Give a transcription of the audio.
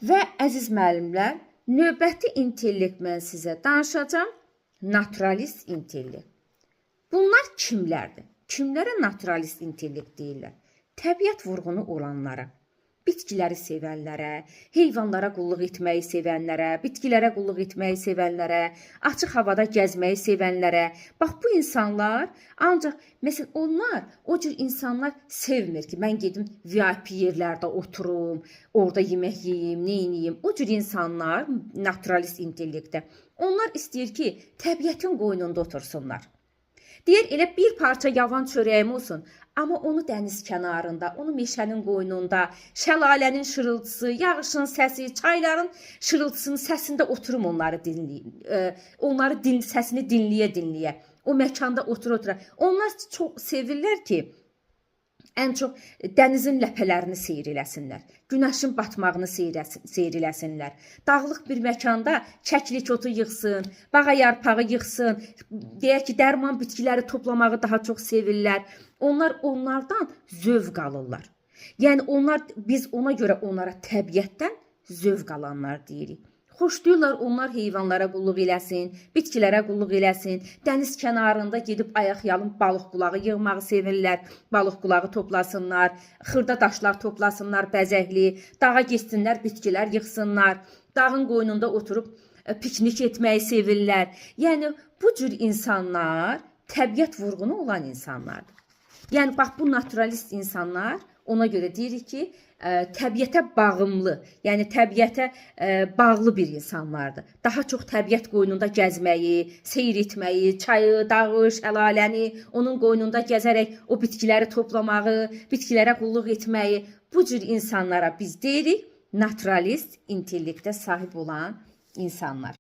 Və əziz müəllimlər, növbəti intellekt mən sizə danışacağam. Naturalist intellekt. Bunlar kimlərdir? Kimlərə naturalist intellekt deyirlər? Təbiət vurğunu olanlara, bitkiləri sevənlərə, heyvanlara qulluq etməyi sevənlərə, bitkilərə qulluq etməyi sevənlərə, açıq havada gəzməyi sevənlərə. Bax bu insanlar ancaq məsələn onlar o cür insanlar sevmir ki, mən gedim VIP yerlərdə oturum, orada yemək yeyim, nə edeyim. O cür insanlar naturalist intellektdə. Onlar istəyir ki, təbiətin qoynunda otursunlar. Deyir elə bir parça yavan çörəyim olsun, amma onu dəniz kənarında, onu meşənin qoynunda, şəlalənin şırıltısı, yağışın səsi, çayların şırıltısının səsində oturum onları dinləyim. Onları din səsini dinləyə-dinləyə. O məkanda otura-otura. Onlar çox sevirlər ki, ən çox dənizin ləpələrini seyr eləsinlər. Günəşin batmağını seyr eləsinlər. Dağlıq bir məkanda kəklik otu yığsın, bağa yarpağı yığsın. Deyək ki, dərman bitkiləri toplamağı daha çox sevirlər. Onlar onlardan zövq alırlar. Yəni onlar biz ona görə onlara təbiətdən zövq alanlar deyirik. Xoşlayırlar onlar heyvanlara qulluq eləsin, bitkilərə qulluq eləsin. Dəniz kənarında gedib ayaqyalın balıq qulağı yığmağı sevirlər. Balıq qulağı toplasınlar, xırda daşlar toplasınlar bəzəkli, dağa getsinlər, bitkilər yığsınlar. Dağın qoynunda oturub piknik etməyi sevirlər. Yəni bu cür insanlar təbiət vurğunu olan insanlardır. Yəni bax bu naturalist insanlar ona görə deyirik ki, təbiətə bağımlı, yəni təbiətə bağlı bir insanlardır. Daha çox təbiət qoynunda gəzməyi, seyr etməyi, çayı, dağı, şəlaləni, onun qoynunda gəzərək o bitkiləri toplamağı, bitkilərə qulluq etməyi, bu cür insanlara biz deyirik naturalist intellektə sahib olan insanlar.